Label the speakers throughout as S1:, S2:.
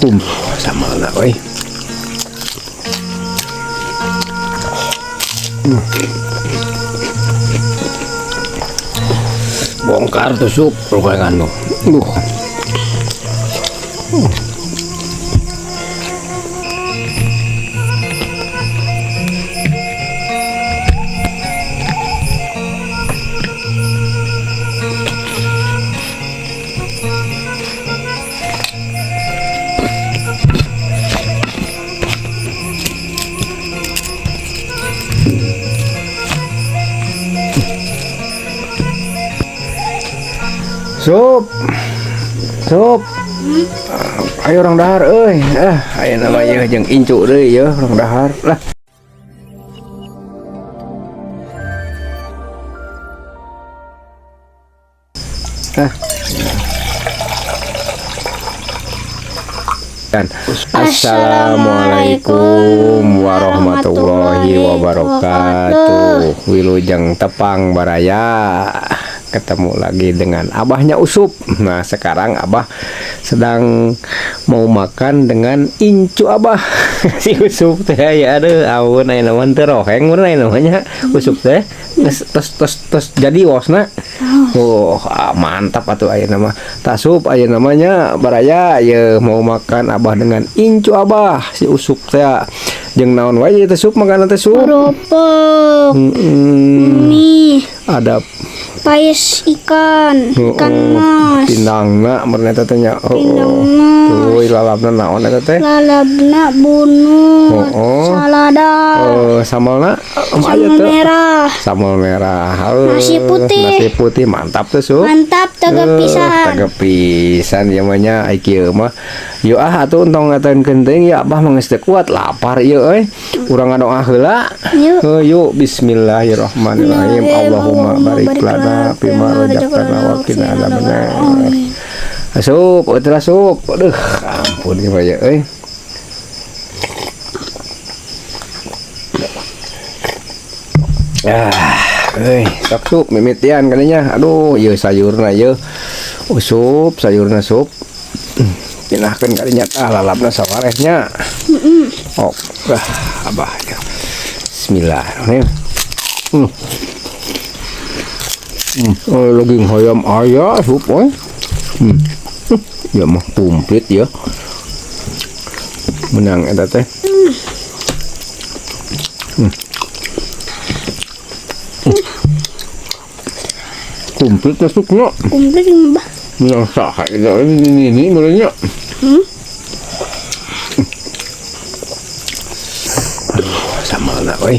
S1: Kum sambalna euy. Bongkar tuh sup gorengan tuh. Sup. Sup. Ayo urang dahar euy. Ah, aya nama ieu jeung incu deui yeuh urang dahar lah. Ah. Assalamualaikum warahmatullahi wabarakatuh. Wilujeng tepang baraya. Ketemu lagi dengan abahnya Usup. Nah, sekarang abah sedang mau makan dengan incu abah. Si Usup teh ya aduh aweun aya naon teh roheng mun aya namanya Usup teh. Geus tos tos tos jadi wosna. Oh, mantap atuh aya nama. Tasup aya namanya baraya ye mau makan abah dengan incu abah si Usup teh. Jeung naon wae teh sup makanan teh sup?
S2: Kerupuk. Mie.
S1: Ada
S2: pais ikan, ikan mas.
S1: Pindangna meureun eta teh nya.
S2: Pindangna.
S1: Tuh lalabna naon eta teh?
S2: Lalabna bunut. Salada.
S1: Sambalna
S2: sambal merah.
S1: Sambal merah.
S2: Nasi putih.
S1: Nasi putih mantap tuh sup.
S2: Mantap tegep pisan.
S1: Tegep pisan ieu mah nya ai kieu mah. Yeuh ah atuh entong ngatenkeun teuing ya abah mah geus teu kuat lapar ieu euy. Urang ngadoa heula. Yuk bismillahirrahmanirrahim. Allahumma barik lana fima razaqtana wa qina adzabannar. Asup, eueuh asup. Aduh, ampun ieu mah euy. Ah, euy, sok sup mimitian kadinya. Aduh, ieu sayurna ieu. Usup sayurna sup. Pinahkeun kadinya tah lalapna sawarehnya.
S2: Heeh.
S1: Oh, ah, abah ya. Bismillahirrahmanirrahim. Oh, daging hayam aya sup euy. Ya mah komplit ya. Menang eta teh. Komplit teh supnya.
S2: Komplit mbah.
S1: Menang saha ini meureunnya. Aduh, sambalna euy.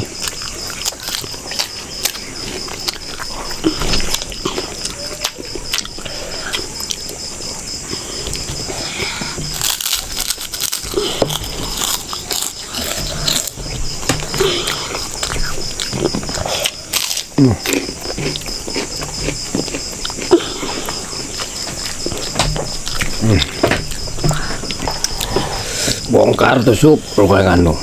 S1: Bongkar tuh sup gorengan tuh.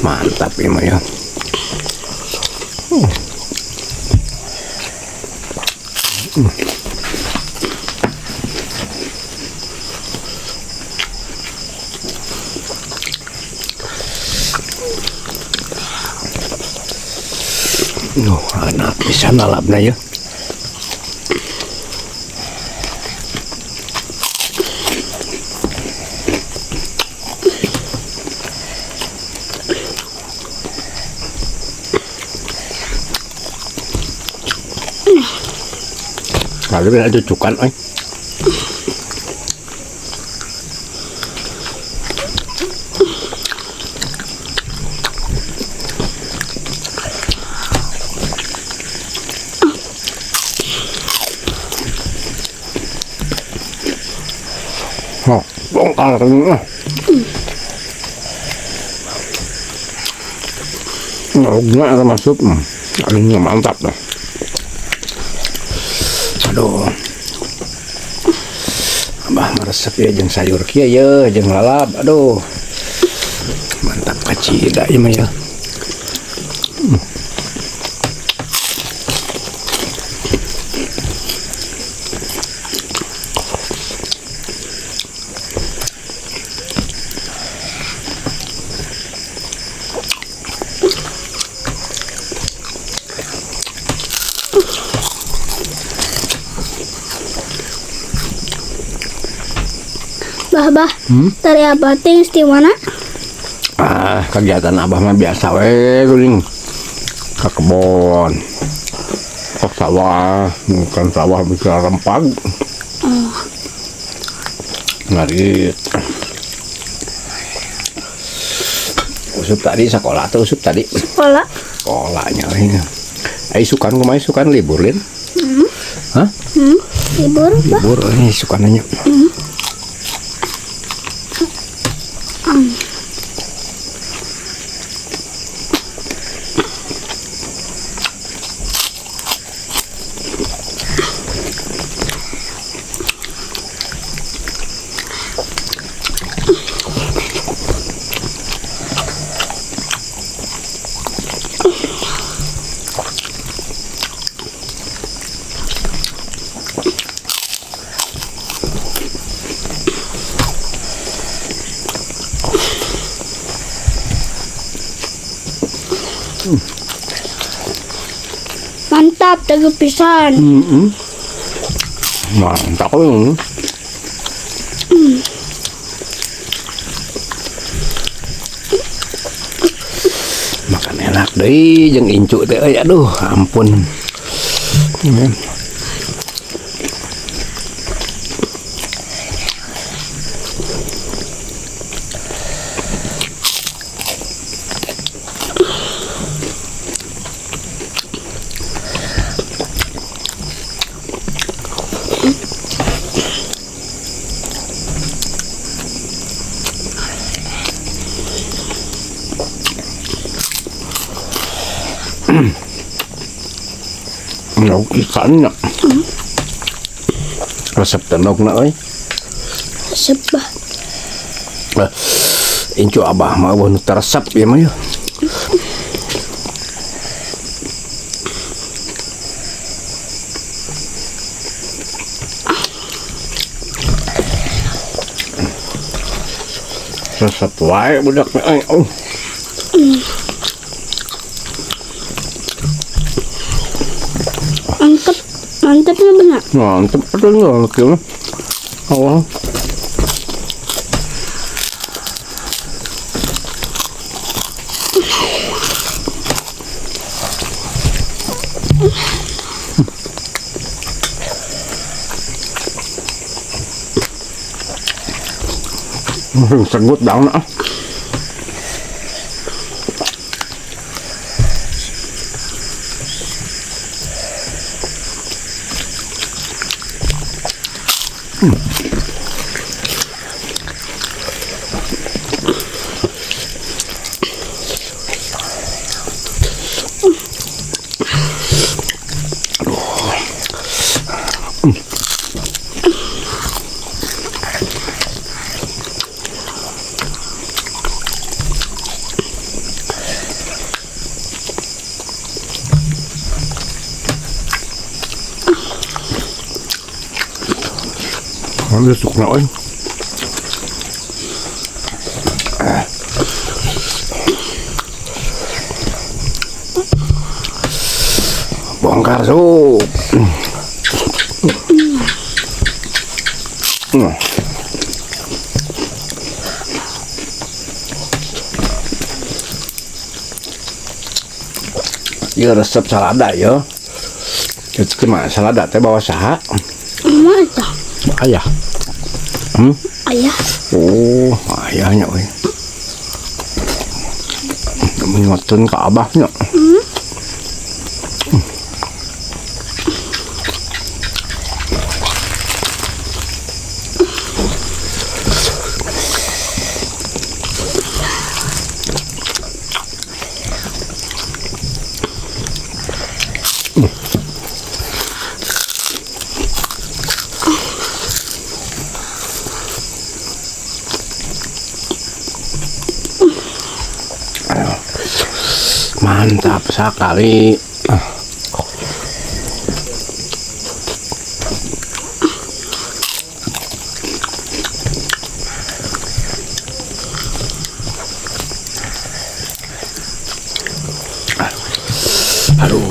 S1: Mantap ini mah ya. Enak pisan lalapna ya. Lalu ada cucukan, oi. Oh, bongkar ini. Nah, sama sup. Aduh, mantap dah. Aduh. Abah meresep ya jeung sayur kieu ye jeung lalap. Aduh. Mantap kacida ieu mah ya.
S2: Bah, bah. Dari abah teh geus di mana?
S1: Ah, kegiatan abah mah biasa we geuning. Ka kebon. Ke sawah, bukan sawah bisa rempag. Ngarit. Usup tadi sekolah tuh usup tadi.
S2: Sekolah.
S1: Sekolahnya ini. Eh sukan kumaha sukan libur lin? Hah?
S2: Libur, bah.
S1: Libur ini sukannya.
S2: Mantap, teguh pisan.
S1: Mantap ini. Makan enak deh, jeung incu teh euy, aduh, ampun. Lauk ikannya. Resep tendokna euy.
S2: Resep bah.
S1: Incu abah mah eueuh nu teresep ieu mah yeuh. Resep wae budak teh euy. Oh.
S2: Mantep, mantepnya benar.
S1: Mantep betul nggak? Awal. Segut banget ah. Aduh. Sukna euy. Bongkar sup. Ieu resep salada ya. Itu mah salada teh bawa saha?
S2: Emak eta.
S1: Ayah.
S2: Ayah.
S1: Oh, ayahnya euy. Ngotun ka abahnya. Mantap sekali. Aduh.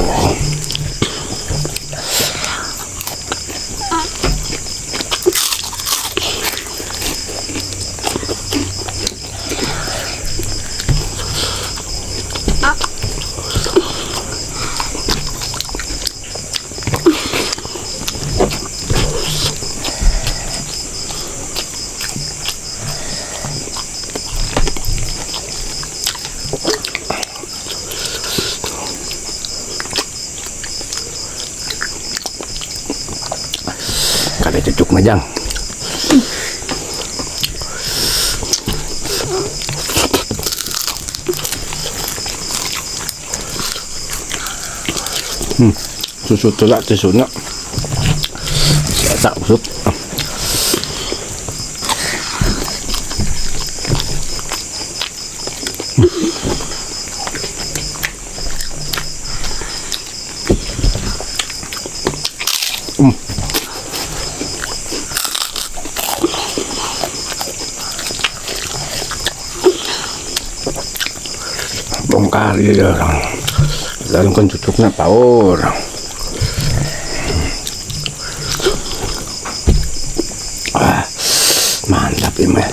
S1: Kada cucuk majang. Susu telak susunya. Tak usut. Bongkar ya orang. Lalu kan cucuknya paur. Ah, mantap ini.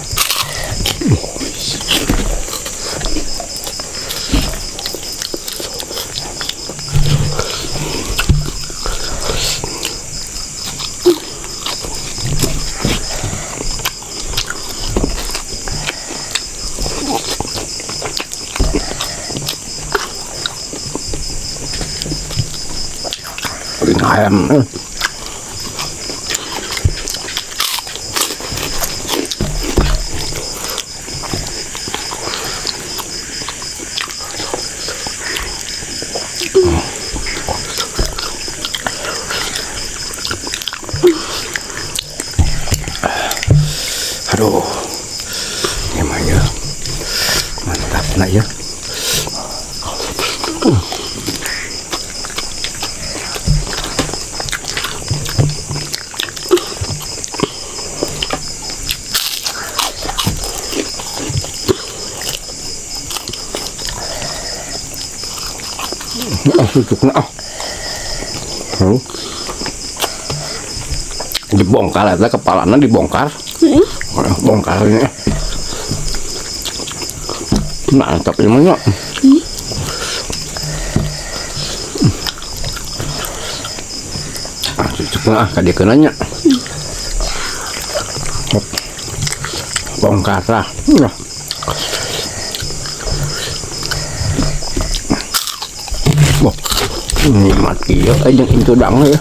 S1: Ayam. Aduh, emang ya mantap nak ya. Cucuknya ah. Dibongkar aja kepalanya dibongkar. Bongkarnya. Mantap ini. Ah, cucuknya ah kadiekeunanya. Bongkar lah. Wah, nikmat ieu jeung incudang ya.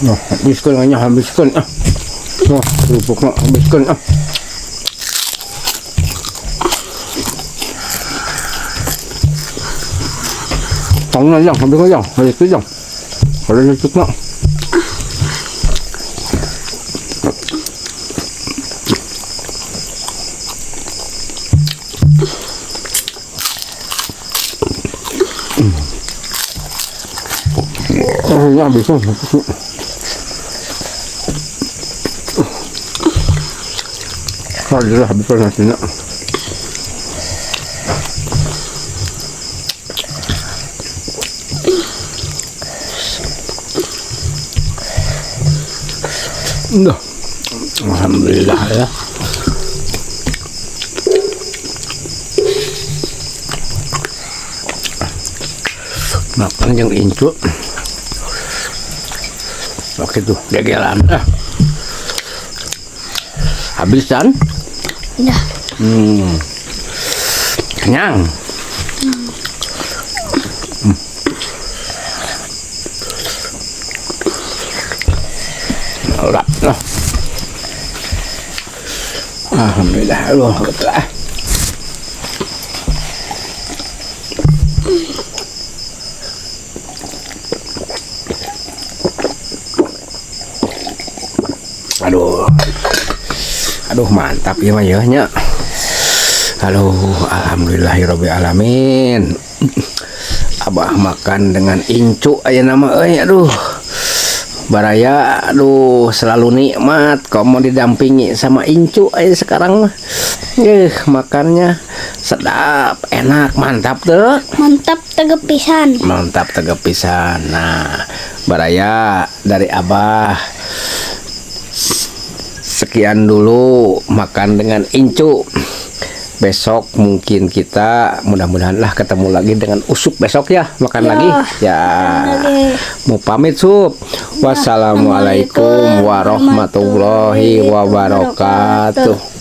S1: Nah, habiskan hanya habiskan ah. Nah, kerupuknya habiskan ah. Tongnya yang habiskan yang, habiskan yang. Kalau cucuknya. Oh, ya habiskan. Alhamdulillah habis nasinya. Udah. Alhamdulillah ya. Makan yang incu. Oke tuh, gegelan. Habisan?
S2: Udah.
S1: Kenyang. Lap lah. Alhamdulillah, Allah betul. Aduh. Aduh, mantap ieu mah ya nya. Aduh, alhamdulillahirabbil alamin. Abah makan dengan incu ayeuna mah euy, aduh. Baraya, aduh, selalu nikmat kalau mau didampingi sama incu aja sekarang mah. Makannya sedap, enak, mantap tuh.
S2: Mantap tegep pisan.
S1: Mantap tegap pisan. Nah, baraya, dari Abah sekian dulu makan dengan incu. Besok mungkin kita mudah-mudahan lah ketemu lagi dengan Usup besok ya, makan
S2: Ya,
S1: lagi ya.
S2: Lagi.
S1: Mau pamit, Sup. Wassalamualaikum warahmatullahi wabarakatuh.